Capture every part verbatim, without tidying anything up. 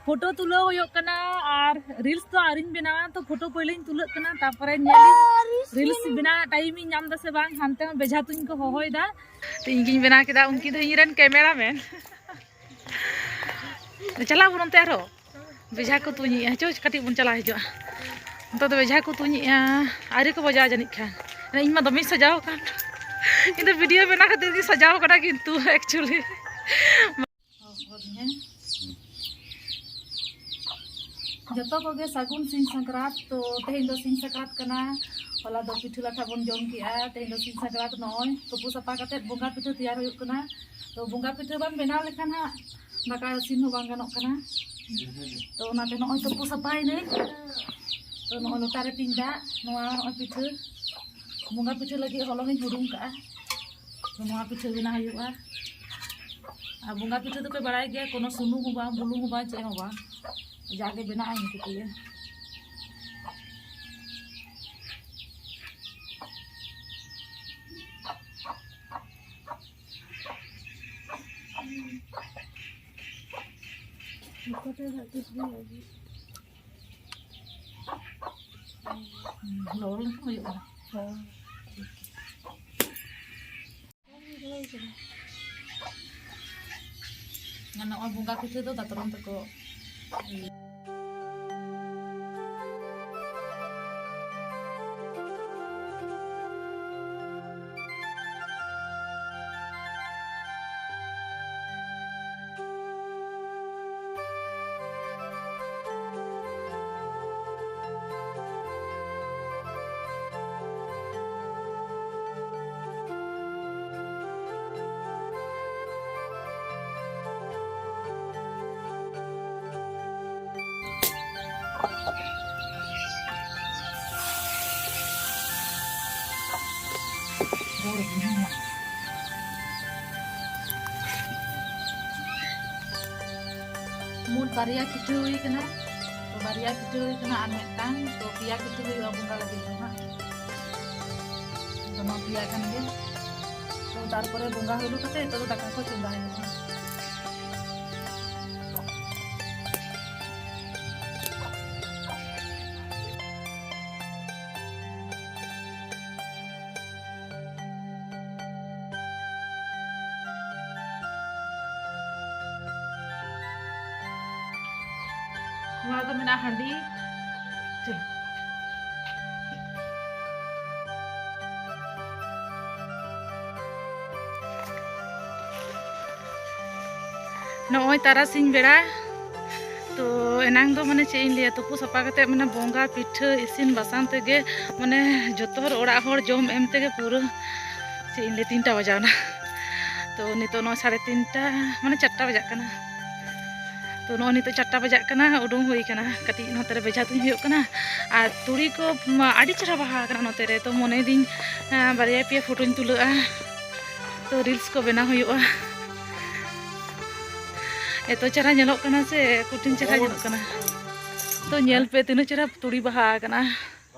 Photo ᱛᱩᱞᱟᱹᱣ ᱦᱩᱭᱩᱜ ᱠᱟᱱᱟ ᱟᱨ ᱨᱤᱞᱥ ᱫᱚ ᱟᱹᱣᱨᱤᱧ ᱵᱮᱱᱟᱣᱟ, ᱛᱚ ᱯᱷᱳᱴᱳ ᱯᱳᱭᱞᱳᱧ ᱛᱩᱞᱟᱹᱜ ᱠᱟᱱᱟ, ᱛᱟᱨᱯᱚᱨᱮ ᱧᱮᱞᱤᱧ ᱨᱤᱞᱥ ᱵᱮᱱᱟᱣ ᱴᱟᱭᱤᱢ ᱤᱧ ᱧᱟᱢ ᱫᱟ ᱥᱮ ᱵᱟᱝ᱾ ᱦᱟᱱᱛᱮ ᱦᱚᱸ ᱵᱮᱡᱷᱟ ᱛᱩᱧ ᱠᱚ ᱦᱚᱦᱚᱭᱮᱫᱟ᱾ ᱛᱚ ᱤᱧ ᱜᱤᱧ ᱵᱮᱱᱟᱣ ᱠᱮᱫᱟ, ᱩᱱᱠᱤᱱ ᱫᱚ ᱤᱧ ᱨᱮᱱ ᱠᱮᱢᱮᱨᱟ ᱢᱮᱱ᱾ ᱪᱟᱞᱟᱜ ᱟᱵᱚᱱ ᱚᱱᱛᱮ ᱟᱨᱦᱚᱸ᱾ ᱵᱮᱡᱷᱟ ᱠᱚ ᱛᱩᱧᱮᱜᱼᱟ, ᱪᱚ ᱠᱟᱹᱴᱤᱡ ᱵᱚᱱ ᱪᱟᱞᱟᱣ ᱦᱤᱡᱩᱜᱼᱟ᱾ ᱱᱤᱛᱚᱜ ᱫᱚ ᱵᱮᱡᱷᱟ ᱠᱚ ᱛᱩᱧᱮᱜᱼᱟ, ᱟᱹᱣᱨᱤ ᱠᱚ ᱵᱟᱡᱟᱣᱟ ᱡᱟᱹᱱᱤᱡ ᱠᱷᱟᱱ᱾ ᱤᱧ ᱢᱟ ᱫᱚᱢᱮᱧ ᱥᱟᱡᱟᱣ ᱟᱠᱟᱱ, ᱤᱧ ᱫᱚ ᱵᱷᱤᱰᱤᱭᱳ ᱵᱮᱱᱟᱣ ᱠᱷᱟᱹᱛᱤᱨ ᱜᱤᱧ ᱥᱟᱡᱟᱣ ᱟᱠᱟᱱᱟ, ᱠᱤᱱᱛᱩ actually ᱡᱚᱛᱚ ᱠᱚᱜᱮ ᱥᱟᱹᱜᱩᱱ ᱥᱤᱧ ᱥᱟᱠᱨᱟᱛ᱾ ᱛᱚ ᱛᱮᱦᱮᱧ ᱫᱚ ᱥᱤᱧ ᱥᱟᱠᱨᱟᱛ ᱠᱟᱱᱟ, ᱦᱚᱞᱟ ᱫᱚ ᱯᱤᱴᱷᱟᱹ ᱞᱟᱴᱷᱟ ᱵᱚᱱ ᱡᱚᱢ ᱠᱮᱜᱼᱟ, ᱛᱮᱦᱮᱧ ᱫᱚ ᱥᱤᱧ ᱥᱟᱠᱨᱟᱛ᱾ ᱱᱚᱜᱼᱚᱭ ᱛᱩᱯᱩ ᱥᱟᱯᱷᱟ ᱠᱟᱛᱮ ᱵᱚᱸᱜᱟ ᱯᱤᱴᱷᱟᱹ ᱛᱮᱭᱟᱨ ᱦᱩᱭᱩᱜ ᱠᱟᱱᱟ᱾ ᱛᱚ ᱵᱚᱸᱜᱟ ᱯᱤᱴᱷᱟᱹ ᱵᱟᱢ ᱵᱮᱱᱟᱣ ᱞᱮᱠᱷᱟᱱ ᱦᱟᱸᱜ ᱫᱟᱠᱟ ᱤᱥᱤᱱ ᱦᱚᱸ ᱵᱟᱝ ᱜᱟᱱᱚᱜ ᱠᱟᱱᱟ᱾ ᱛᱚ ᱚᱱᱟᱛᱮ ᱱᱚᱜᱼᱚᱭ ᱛᱩᱯᱩ ᱥᱟᱯᱷᱟᱭᱮᱱᱟᱹᱧ᱾ ᱛᱚ ᱱᱚᱜᱼᱚᱭ ᱞᱚᱴᱟ ᱨᱮ ᱛᱤᱧ ᱫᱟᱜ, ᱱᱚᱣᱟ ᱱᱚᱜᱼᱚᱭ ᱯᱤᱴᱷᱟᱹ, ᱵᱚᱸᱜᱟ ᱯᱤᱴᱷᱟᱹ ᱞᱟᱹᱜᱤᱫ ᱦᱚᱞᱚᱝ ᱤᱧ ᱦᱩᱲᱩᱝ ᱠᱟᱜᱼᱟ᱾ ᱛᱚ ᱱᱚᱣᱟ ᱯᱤᱴᱷᱟᱹ ᱵᱮᱱᱟᱣ ᱦᱩᱭᱩᱜᱼᱟ᱾ ᱟᱨ ᱵᱚᱸᱜᱟ ᱯᱤᱴᱷᱟᱹ ᱫᱚᱯᱮ ᱵᱟᱲᱟᱭ ᱜᱮᱭᱟ, ᱠᱳᱱᱳ ᱥᱩᱱᱩᱢ ᱦᱚᱸ ᱵᱟᱝ, ᱵᱩᱞᱩᱝ ᱦᱚᱸ ᱵᱟᱝ, ᱪᱮᱫ ᱦᱚᱸ ᱵᱟᱝ, ᱡᱟᱜᱮ ᱵᱮᱱᱟᱜᱼᱟ ᱤᱱᱠᱟᱹ ᱛᱮᱜᱮ᱾ ᱞᱚᱞᱚ ᱞᱮᱱᱠᱷᱟᱱ ᱦᱩᱭᱩᱜ ᱠᱟᱱᱟ᱾ ᱟᱨ ᱱᱚᱜᱼᱚᱭ ᱵᱚᱸᱜᱟ ᱯᱤᱴᱷᱟᱹ ᱫᱚ ᱫᱟᱛᱨᱚᱢ ᱛᱟᱠᱚ᱾ ᱢᱳᱴ ᱵᱟᱨᱭᱟ ᱯᱤᱴᱷᱟᱹ ᱦᱩᱭ ᱠᱟᱱᱟ᱾ ᱛᱚ ᱵᱟᱨᱭᱟ ᱯᱤᱴᱷᱟᱹ ᱦᱩᱭ ᱠᱟᱱᱟ ᱟᱨ ᱢᱤᱫᱴᱟᱝ, ᱛᱚ ᱯᱮᱭᱟ ᱯᱤᱴᱷᱟᱹ ᱦᱩᱭᱩᱜᱼᱟ ᱵᱚᱸᱜᱟ ᱞᱟᱹᱜᱤᱫ ᱫᱚ ᱦᱟᱸᱜ᱾ ᱛᱚ ᱱᱚᱣᱟ ᱯᱮᱭᱟ ᱠᱷᱟᱱ ᱜᱮ᱾ ᱛᱚ ᱛᱟᱨᱯᱚᱨᱮ ᱵᱚᱸᱜᱟ ᱦᱩᱭ ᱠᱟᱛᱮ ᱱᱤᱛᱚᱜ ᱫᱚ ᱫᱟᱠᱟ ᱠᱚ ᱪᱚᱸᱫᱟ ᱦᱩᱭᱩᱜᱼᱟ᱾ ᱱᱚᱣᱟ ᱫᱚ ᱢᱮᱱᱟᱜᱼᱟ ᱦᱟᱺᱰᱤ᱾ ᱪᱚᱞᱚ᱾ ᱱᱚᱜᱼᱚᱭ ᱛᱟᱨᱟᱥᱤᱧ ᱵᱮᱲᱟ, ᱛᱚ ᱮᱱᱟᱝ ᱫᱚ ᱢᱟᱱᱮ ᱪᱮᱫ ᱤᱧ ᱞᱟᱹᱭᱟ, ᱛᱩᱯᱩ ᱥᱟᱯᱷᱟ ᱠᱟᱛᱮ ᱢᱟᱱᱮ ᱵᱚᱸᱜᱟ, ᱯᱤᱴᱷᱟᱹ, ᱤᱥᱤᱱ ᱵᱟᱥᱟᱝ ᱛᱮᱜᱮ ᱢᱟᱱᱮ ᱡᱚᱛᱚ ᱦᱚᱲ, ᱚᱲᱟᱜ ᱦᱚᱲ ᱡᱚᱢ ᱮᱢ ᱛᱮᱜᱮ ᱯᱩᱨᱟᱹ ᱪᱮᱫ ᱤᱧ ᱞᱟᱹᱭᱟ, ᱛᱤᱱᱴᱟ ᱵᱟᱡᱟᱣᱱᱟ᱾ ᱛᱚ ᱱᱤᱛᱚᱜ ᱱᱚᱜᱼᱚᱭ ᱥᱟᱲᱮ ᱛᱤᱱᱴᱟ, ᱢᱟᱱᱮ ᱪᱟᱨᱴᱟ ᱵᱟᱡᱟᱜ ᱠᱟᱱᱟ᱾ ᱛᱚ ᱱᱚᱜᱼᱚᱭ ᱱᱤᱛᱚᱜ ᱪᱟᱨᱴᱟ ᱵᱟᱡᱟᱜ ᱠᱟᱱᱟ, ᱩᱰᱩᱝ ᱦᱩᱭ ᱠᱟᱱᱟ, ᱠᱟᱹᱴᱤᱡ ᱱᱚᱛᱮ ᱨᱮ ᱵᱮᱡᱷᱟ ᱛᱩᱧ ᱦᱩᱭᱩᱜ ᱠᱟᱱᱟ᱾ ᱟᱨ ᱛᱩᱲᱤ ᱠᱚ ᱢᱟ ᱟᱹᱰᱤ ᱪᱮᱦᱨᱟ ᱵᱟᱦᱟ ᱟᱠᱟᱱᱟ ᱱᱚᱛᱮ ᱨᱮ, ᱛᱚ ᱢᱚᱱᱮᱭᱮᱫᱤᱧ ᱟᱸ, ᱵᱟᱨᱭᱟ ᱯᱮᱭᱟ ᱯᱷᱳᱴᱳᱧ ᱛᱩᱞᱟᱹᱜᱼᱟ, ᱛᱚ ᱨᱤᱞᱥ ᱠᱚ ᱵᱮᱱᱟᱣ ᱦᱩᱭᱩᱜᱼᱟ᱾ ᱮᱛᱚ ᱪᱮᱦᱨᱟ ᱧᱮᱞᱚᱜ ᱠᱟᱱᱟ ᱥᱮ, ᱠᱩᱴᱷᱤᱱ ᱪᱮᱦᱨᱟ ᱧᱮᱞᱚᱜ ᱠᱟᱱᱟ᱾ ᱛᱚ ᱧᱮᱞ ᱯᱮ ᱛᱤᱱᱟᱹᱜ ᱪᱮᱦᱨᱟ ᱛᱩᱲᱤ ᱵᱟᱦᱟ ᱟᱠᱟᱱᱟ,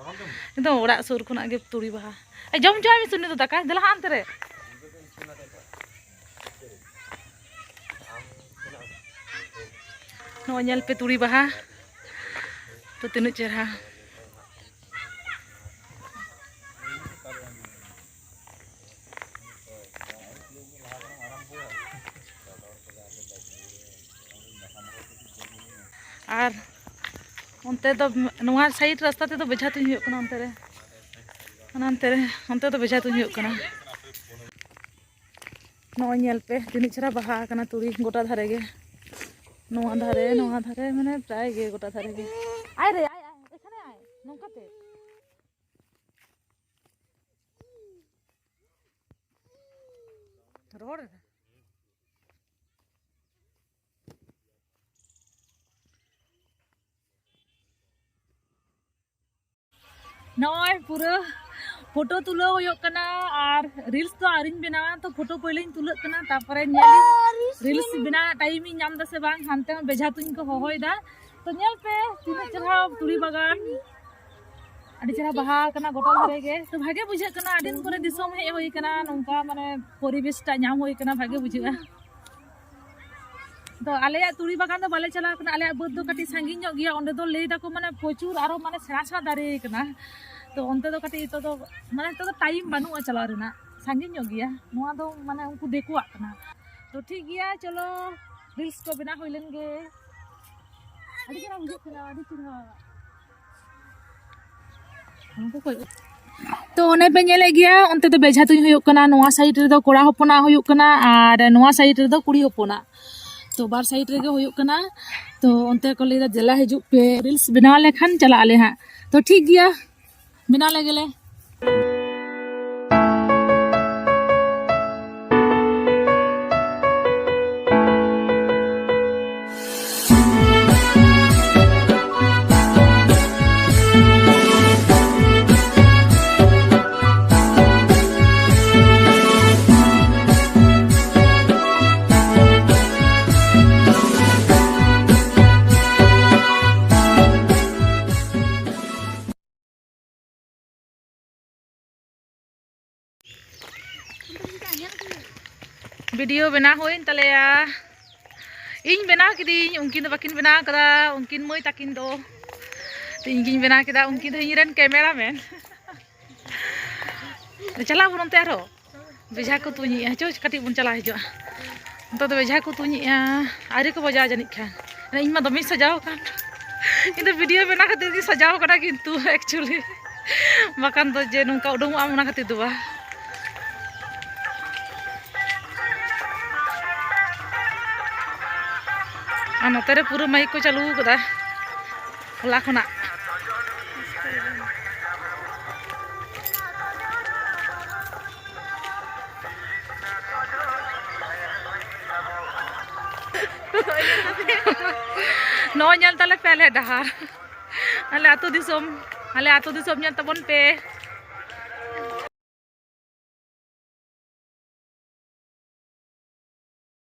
ᱮᱠᱫᱚᱢ ᱚᱲᱟᱜ ᱥᱩᱨ ᱠᱷᱚᱱᱟᱜ ᱜᱮ ᱛᱩᱲᱤ ᱵᱟᱦᱟ᱾ ᱮ, ᱡᱚᱢ ᱦᱚᱪᱚᱣᱟᱭ ᱢᱮᱥᱮ ᱩᱱᱤ ᱫᱚ ᱫᱟᱠᱟ, ᱫᱮᱞᱟ ᱦᱟᱸᱜ ᱟᱱᱛᱮ ᱨᱮ᱾ ᱱᱚᱜᱼᱚᱭ ᱧᱮᱞ ᱯᱮ ᱛᱩᱲᱤ ᱵᱟᱦᱟ, ᱛᱚ ᱛᱤᱱᱟᱹᱜ ᱪᱮᱦᱨᱟ᱾ ᱟᱨ ᱚᱱᱛᱮ ᱫᱚ, ᱱᱚᱣᱟ ᱥᱟᱭᱤᱰ ᱨᱟᱥᱛᱟ ᱛᱮᱫᱚ ᱵᱮᱡᱷᱟ ᱛᱩᱧ ᱦᱩᱭᱩᱜ ᱠᱟᱱᱟ, ᱚᱱᱛᱮ ᱨᱮ, ᱚᱱᱟ ᱚᱱᱛᱮ ᱨᱮ, ᱚᱱᱛᱮ ᱫᱚ ᱵᱮᱡᱷᱟ ᱛᱩᱧ ᱦᱩᱭᱩᱜ ᱠᱟᱱᱟ᱾ ᱱᱚᱜᱼᱚᱭ ᱧᱮᱞ ᱯᱮ ᱛᱤᱱᱟᱹᱜ ᱪᱮᱦᱨᱟ ᱵᱟᱦᱟ ᱟᱠᱟᱱᱟ ᱛᱩᱲᱤ ᱜᱚᱴᱟ ᱫᱷᱟᱨᱮ ᱜᱮ, ᱱᱚᱣᱟ ᱫᱷᱟᱨᱮ, ᱱᱚᱣᱟ ᱫᱷᱟᱨᱮ, ᱢᱟᱱᱮ ᱯᱨᱟᱭ ᱜᱮ ᱜᱚᱴᱟ ᱫᱷᱟᱨᱮ ᱜᱮ᱾ ᱟᱭ ᱨᱮ, ᱟᱭ, ᱟᱭ, ᱮᱠᱷᱟᱱᱮ ᱟᱭ, ᱱᱚᱝᱠᱟ ᱛᱮ᱾ ᱨᱚᱲ᱾ ᱱᱚᱜᱼᱚᱭ ᱯᱩᱨᱟᱹ ᱯᱷᱳᱴᱳ ᱛᱩᱞᱟᱹᱣ ᱦᱩᱭᱩᱜ ᱠᱟᱱᱟ, ᱟᱨ ᱨᱤᱞᱥ ᱫᱚ ᱟᱹᱣᱨᱤᱧ ᱵᱮᱱᱟᱣᱟ, ᱛᱚ ᱯᱷᱳᱴᱳ ᱯᱳᱭᱞᱳᱧ ᱛᱩᱞᱟᱹᱜ ᱠᱟᱱᱟ, ᱛᱟᱨᱯᱚᱨᱮ ᱧᱮᱞ ᱨᱤᱞᱥ ᱵᱮᱱᱟᱣ ᱴᱟᱭᱤᱢ ᱤᱧ ᱧᱟᱢ ᱫᱟ ᱥᱮ ᱵᱟᱝ᱾ ᱦᱟᱱᱛᱮ ᱦᱚᱸ ᱵᱮᱡᱷᱟ ᱛᱩᱧ ᱠᱚ ᱦᱚᱦᱚᱭᱮᱫᱟ, ᱛᱚ ᱧᱮᱞ ᱯᱮ ᱛᱤᱱᱟᱹᱜ ᱪᱮᱦᱨᱟ ᱛᱩᱲᱤ ᱵᱟᱜᱟᱱ, ᱟᱹᱰᱤ ᱪᱮᱦᱨᱟ ᱵᱟᱦᱟ ᱟᱠᱟᱱᱟ ᱜᱚᱴᱟ ᱫᱷᱟᱨᱮ ᱜᱮ᱾ ᱛᱚ ᱵᱷᱟᱜᱮ ᱵᱩᱡᱷᱟᱹᱜ ᱠᱟᱱᱟ, ᱟᱹᱰᱤ ᱫᱤᱱ ᱯᱚᱨᱮ ᱫᱤᱥᱚᱢ ᱦᱮᱡ ᱦᱩᱭ ᱠᱟᱱᱟ, ᱱᱚᱝᱠᱟ ᱢᱟᱱᱮ ᱯᱚᱨᱤᱵᱮᱥ ᱴᱟᱜ ᱧᱟᱢ ᱦᱩᱭ ᱠᱟᱱᱟ, ᱵᱷᱟᱜᱮ ᱵᱩᱡᱷᱟᱹᱜᱼᱟ᱾ ᱛᱚ ᱟᱞᱮᱭᱟᱜ ᱛᱩᱲᱤ ᱵᱟᱜᱟᱱ ᱫᱚ ᱵᱟᱞᱮ ᱪᱟᱞᱟᱣ ᱠᱟᱱᱟ, ᱟᱞᱮᱭᱟᱜ ᱵᱟᱹᱫᱽ ᱫᱚ ᱠᱟᱹᱴᱤᱡ ᱥᱟᱺᱜᱤᱧ ᱧᱚᱜ ᱜᱮᱭᱟ, ᱚᱸᱰᱮ ᱫᱚ ᱞᱟᱹᱭ ᱫᱟᱠᱚ ᱢᱟᱱᱮ ᱯᱨᱚᱪᱩᱨ ᱟᱨᱚ ᱢᱟᱱᱮ ᱥᱮᱬᱟ ᱥᱮᱬᱟ ᱫᱟᱨᱮ ᱠᱟᱱᱟ᱾ ᱛᱚ ᱚᱱᱛᱮ ᱫᱚ ᱠᱟᱹᱴᱤᱡ ᱱᱤᱛᱚᱜ ᱫᱚ ᱢᱟᱱᱮ ᱱᱤᱛᱚᱜ ᱫᱚ ᱴᱟᱭᱤᱢ ᱵᱟᱹᱱᱩᱜᱼᱟ ᱪᱟᱞᱟᱣ ᱨᱮᱱᱟᱜ, ᱥᱟᱺᱜᱤᱧ ᱧᱚᱜ ᱜᱮᱭᱟ, ᱱᱚᱣᱟ ᱫᱚ ᱢᱟᱱᱮ ᱩᱱᱠᱩ ᱫᱤᱠᱩᱣᱟᱜ ᱠᱟᱱᱟ᱾ ᱛᱚ ᱴᱷᱤᱠ ᱜᱮᱭᱟ, ᱪᱚᱞᱚ ᱨᱤᱞᱥ ᱠᱚ ᱵᱮᱱᱟᱣ ᱦᱩᱭ ᱞᱮᱱ ᱜᱮ᱾ ᱟᱹᱰᱤ ᱪᱮᱦᱨᱟ ᱵᱩᱡᱷᱟᱹᱜ ᱠᱟᱱᱟ, ᱟᱹᱰᱤ ᱪᱮᱦᱨᱟ᱾ ᱛᱚ ᱚᱱᱮ ᱯᱮ ᱧᱮᱞᱮᱫ ᱜᱮᱭᱟ, ᱚᱱᱛᱮ ᱫᱚ ᱵᱮᱡᱷᱟ ᱛᱩᱧ ᱦᱩᱭᱩᱜ ᱠᱟᱱᱟ, ᱱᱚᱣᱟ ᱥᱟᱭᱤᱰ ᱨᱮᱫᱚ ᱠᱚᱲᱟ ᱦᱚᱯᱚᱱᱟᱜ ᱦᱩᱭᱩᱜ ᱠᱟᱱᱟ ᱟᱨ ᱱᱚᱣᱟ ᱥᱟᱭᱤᱰ ᱨᱮᱫᱚ ᱠᱩᱲᱤ ᱦᱚᱯᱚᱱᱟᱜ᱾ ᱛᱚ ᱵᱟᱨ ᱥᱟᱭᱤᱰ ᱨᱮᱜᱮ ᱦᱩᱭᱩᱜ ᱠᱟᱱᱟ᱾ ᱛᱚ ᱚᱱᱛᱮ ᱠᱚ ᱞᱟᱹᱭᱫᱟ, "ᱫᱮᱞᱟ ᱦᱤᱡᱩᱜ ᱯᱮ, ᱨᱤᱞᱥ ᱵᱮᱱᱟᱣ ᱞᱮᱠᱷᱟᱱ ᱪᱟᱞᱟᱜ ᱟᱞᱮ ᱦᱟᱸᱜ᱾" ᱛᱚ ᱴᱷᱤᱠ ᱜᱮᱭᱟ, ᱵᱮᱱᱟᱣ ᱞᱮᱜᱮ ᱞᱮ᱾ ᱵᱷᱤᱰᱤᱭᱳ ᱵᱮᱱᱟᱣ ᱦᱩᱭᱮᱱ ᱛᱟᱞᱮᱭᱟ᱾ ᱤᱧ ᱵᱮᱱᱟᱣ ᱠᱤᱫᱤᱧ, ᱩᱱᱠᱤᱱ ᱫᱚ ᱵᱟᱹᱠᱤᱱ ᱵᱮᱱᱟᱣ ᱠᱟᱫᱟ, ᱩᱱᱠᱤᱱ ᱢᱟᱹᱭ ᱛᱟᱹᱠᱤᱱ ᱫᱚ᱾ ᱛᱚ ᱤᱧ ᱜᱤᱧ ᱵᱮᱱᱟᱣ ᱠᱮᱫᱟ, ᱩᱱᱠᱤᱱ ᱫᱚ ᱤᱧ ᱨᱮᱱ ᱠᱮᱢᱮᱨᱟ ᱢᱮᱱ᱾ ᱪᱟᱞᱟᱜ ᱟᱵᱚᱱ ᱚᱱᱛᱮ ᱟᱨᱦᱚᱸ᱾ ᱵᱮᱡᱷᱟ ᱠᱚ ᱛᱩᱧᱮᱜᱼᱟ᱾ ᱪᱚ, ᱠᱟᱹᱴᱤᱡ ᱵᱚᱱ ᱪᱟᱞᱟᱣ ᱦᱤᱡᱩᱜᱼᱟ᱾ ᱱᱤᱛᱚᱜ ᱫᱚ ᱵᱮᱡᱷᱟ ᱠᱚ ᱛᱩᱧᱮᱜᱼᱟ᱾ ᱟᱹᱣᱨᱤ ᱠᱚ ᱵᱟᱡᱟᱣᱟ ᱡᱟᱹᱱᱤᱡ ᱠᱷᱟᱱ᱾ ᱤᱧ ᱢᱟ ᱫᱚᱢᱮᱧ ᱥᱟᱡᱟᱣ ᱟᱠᱟᱱ᱾ ᱤᱧ ᱫᱚ ᱵᱷᱤᱰᱤᱭᱳ ᱵᱮᱱᱟᱣ ᱠᱷᱟᱹᱛᱤᱨ ᱜᱤᱧ ᱥᱟᱡᱟᱣ ᱟᱠᱟᱱᱟ, ᱠᱤᱱᱛᱩ actually ᱵᱟᱠᱷᱟᱱ ᱫᱚ ᱡᱮ ᱱᱚᱝᱠᱟ ᱩᱰᱩᱝᱚᱜᱼᱟᱢ, ᱚᱱᱟ ᱠᱷᱟᱹᱛᱤᱨ ᱫᱚ ᱵᱟᱝ᱾ ᱟᱨ ᱱᱚᱛᱮ ᱨᱮ ᱯᱩᱨᱟᱹ ᱢᱟᱭᱤᱠ ᱠᱚ ᱪᱟᱹᱞᱩ ᱟᱠᱟᱫᱟ ᱦᱚᱞᱟ ᱠᱷᱚᱱᱟᱜ᱾ ᱱᱚᱜᱼᱚᱭ ᱧᱮᱞ ᱛᱟᱞᱮ ᱯᱮ ᱟᱞᱮ ᱰᱟᱦᱟᱨ, ᱟᱞᱮ ᱟᱹᱛᱩ ᱫᱤᱥᱚᱢ, ᱟᱞᱮ ᱟᱹᱛᱩ ᱫᱤᱥᱚᱢ ᱧᱮᱞ ᱛᱟᱵᱚᱱ ᱯᱮ᱾